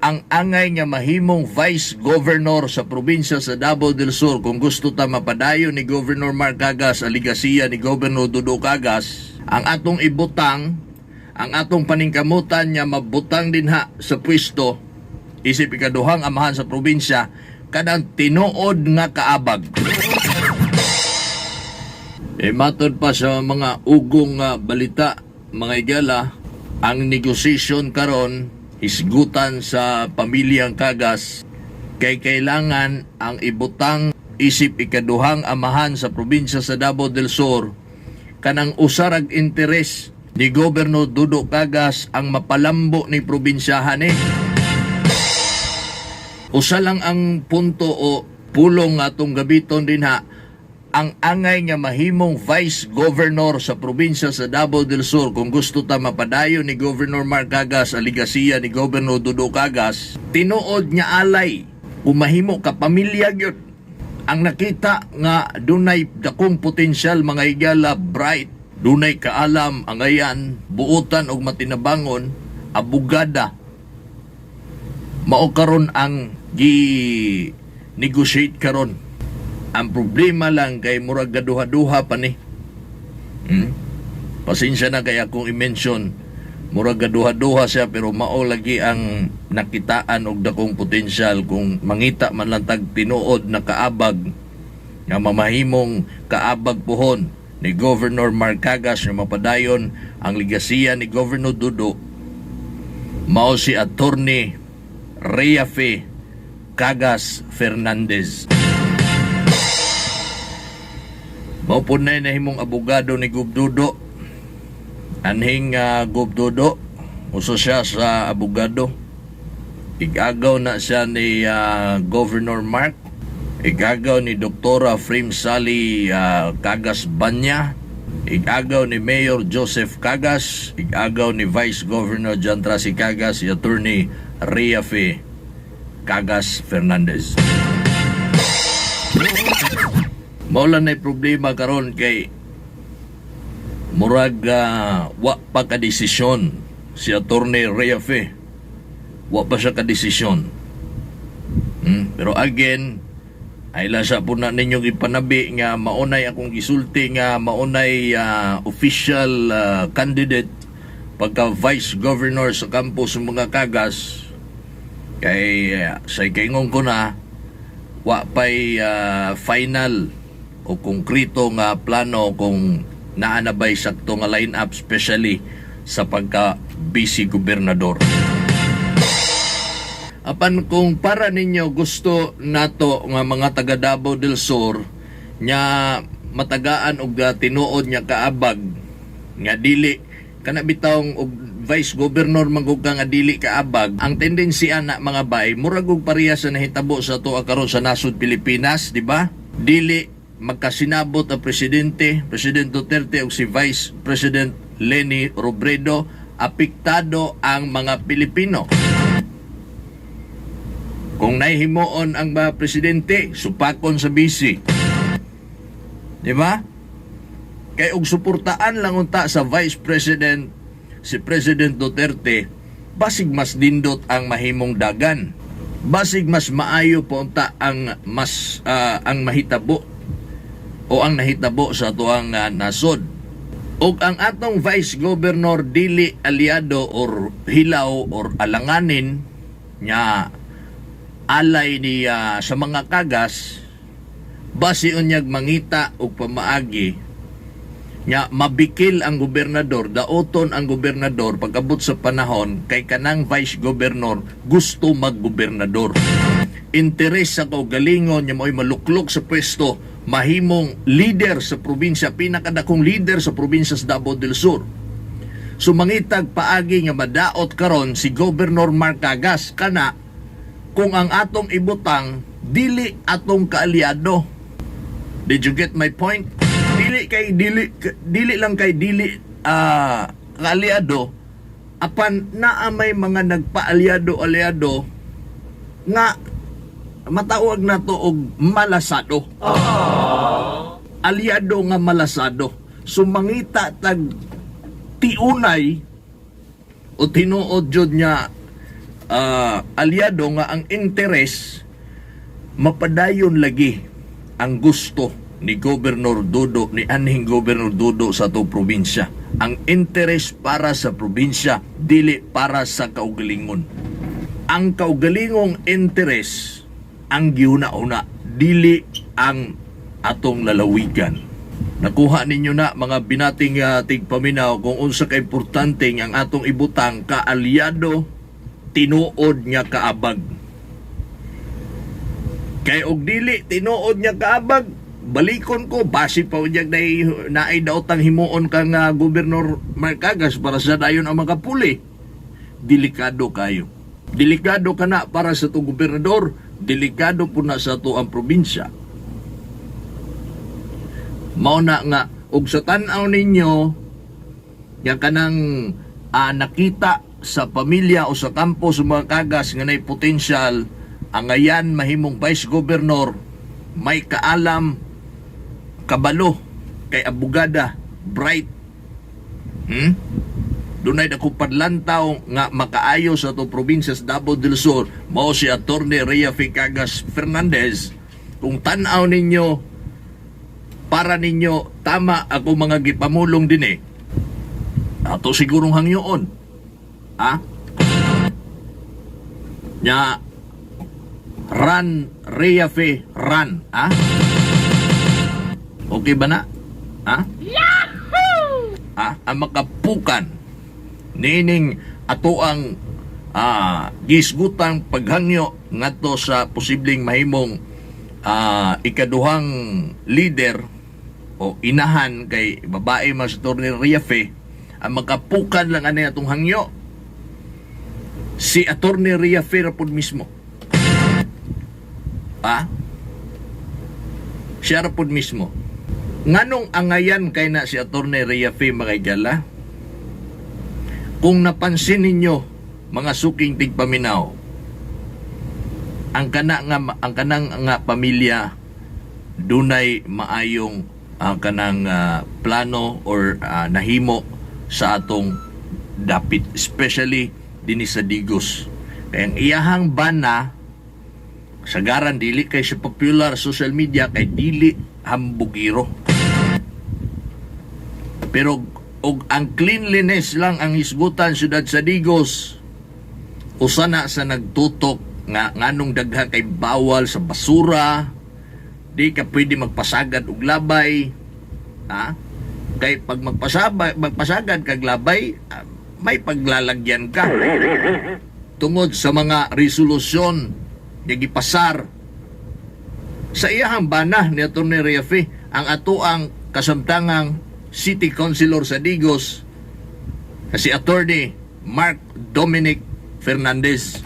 Ang angay nga mahimong vice governor sa probinsya sa Davao del Sur, kung gusto ta mapadayon ni Governor Mark Cagas ang ligasiya ni Governor Dudo Cagas, ang atong ibutang, ang atong paningkamutan nga mabutang dinha sa pwesto isip ikaduhang amahan sa probinsya, kanang tinuod nga kaabag. E matod pa sa mga ugong nga balita, mga igala, ang negosasyon karon hisgutan sa pamilyang Cagas kay kailangan ang ibutang isip ikaduhang amahan sa probinsya sa Davao del Sur, kanang usarag interes ni Governor Dudo Cagas ang mapalambo ni probinsyahan eh. Usa lang ang punto o pulong nga atong gabiton dinha: ang angay nga mahimong vice governor sa probinsya sa Davao del Sur, kung gusto ta mapadayon ni Governor Mark Cagas ang ligasiya ni Governor Dudo Cagas, tinuod nga alay kung mahimo ka pamilya gyud. Ang nakita nga dunay dakong potensyal, mga higala, bright, dunay kaalam, angayan, buotan og matinabangon, abogada, mao karon ang gi negotiate karon. Ang problema lang kay murag gaduha-duha pa ni. Pasensya na kay akong i-mention. Murag gaduha-duha siya, pero mao lagi ang nakitaan og dakong potensyal kung mangita man lang tag tinuod na kaabag nga mamahimong kaabag puhon ni Governor Mark Cagas nga mapadayon ang ligasiya ni Governor Dudo, mao si Attorney Rea Fe Cagas Fernandez. Mao po na nahimong abogado ni Gov Dudo. Anhing Gov Dudo, uso siya sa abogado. Igagaw na siya ni Governor Mark. Igagaw ni Doktora Frame Sally Cagas Banya. Igagaw ni Mayor Joseph Cagas. Igagaw ni Vice Governor John Tracy Cagas, si Attorney Rea Fe Cagas Fernandez. Mao lang na'y problema karon kay murag wa pa kadesisyon si Attorney Rea Fe. Wa pa siya kadesisyon. Pero again, ay sa po na ninyong ipanabi nga maunay akong gisulti nga maunay official candidate pagka vice governor sa campus ng mga Cagas, kay sa ikaingon ko na wa pay final o konkreto nga plano kung naa na ba'y sakto nga line-up, especially sa pagka vice gobernador. Apan kung para ninyo gusto nato nga mga taga Davao del Sur nya matagaan og tinuod nga kaabag nga dili kana bitawng og vice governor man gud ka nga dili kaabag, ang tendency ana, mga bay, murag og pareha sa nahitabo sa ato karon sa nasod Pilipinas, di ba? Dili magkasinabot ang presidente, President Duterte, ug si Vice President Leni Robredo, apektado ang mga Pilipino. Kung nahimuon ang mga presidente, supakon sa bisi. Di ba? Kay og suportaan lang unta sa Vice President si President Duterte, basig mas nindot ang mahimong dagan. Basig mas maayo po unta ang mas ang mahitabo o ang nahitabo sa atuang nasod. Og ang atong vice governor dili aliado or hilaw or alanganin nya alay niya sa mga Cagas, basi unyag mangita og pamaagi nya mabikil ang gobernador, daoton ang gobernador pag-abot sa panahon, kay kanang vice governor gusto maggobernador. Interes sa kaugalingon nya mo'y maluklok sa pwesto, mahimong leader sa probinsya, pinakadakong leader sa probinsya sa Davao del Sur. So mangitag paagi nga madaot karon si Governor Mark Cagas kana kung ang atong ibutang dili atong kaalyado. Did you get my point? Dili kay dili dili lang kay dili kaalyado, apan naa may mga nagpaalyado alyado nga matawag nato og malasado. Alyado nga malasado. So mangita tag tiunay o tinuod jud niya. Alyado nga ang interes mapadayon lagi ang gusto ni Governor Dodo, ni anhing Governor Dodo sa ato probinsya. Ang interes para sa probinsya, dili para sa kaugalingon. Ang kaugalingong interes ang giuna-una, dili ang atong lalawigan. Nakuha ninyo na, mga binating tigpaminaw, kung unsa ka importante ang atong ibutang kaalyado tinuod nga kaabag. Kay og dili tinuod nga kaabag, balikon ko basi pa unyag nay naay daotang himuon kang Gobernador Mark Cagas para sa dayon ang makapuli. Delikado kayo. Delikado ka na para sa itong gobernador, delikado po na sa ato ang probinsya. Mao na nga og sa tan-aw ninyo nga kanang nakita sa pamilya o sa kampo sa mga Cagas nga nay potensyal angayan mahimong vice governor, may kaalam, kabalo kay abogada, bright, Dunay dako padlantaw nga makaayo sa atong probinsya sa Davao del Sur, mao si Attorney Rhea Fe Cagas Fernandez. Kung tan-aw ninyo, para ninyo tama ako mga gipamulong dinhi, ato sigurong hangyoon, ha, nya run, Rhea Fe, run, ha? Okay ba na, ha? Ha, ang makapukan nining ato ang gisgutang paghangyo ngadto sa posibleng mahimong ikaduhang leader o inahan, kay babae man si Atty. Rhea Fe, ang makapukan lang ani atong hangyo si Atty. Rhea Fe ra pod mismo, ha? Siya ra pod mismo. Nganong angayan kay na si Atty. Rhea Fe, mga igala? Kung napansin ninyo, mga suking tigpaminaw, ang kanang nga pamilya dunay maayong kanang plano or nahimo sa atong dapit, especially dinhi sa Digos, kay ang iyahang bana sagaran dili kay siya popular social media kay dili hambugiro, pero og ang cleanliness lang ang hisgutan, syudad sa Digos usa na sa nagtutok nga nganong daghan kay bawal sa basura, di ka pwede magpasagad og labay, ha, kay pag magpasagad kag labay, may paglalagyan ka tungod sa mga resolusyon nga gipasar sa iyahang bana ni Atty. Rhea Fe, ang atoang kasamtangang City Councilor sa Digos, si Attorney Mark Dominic Fernandez.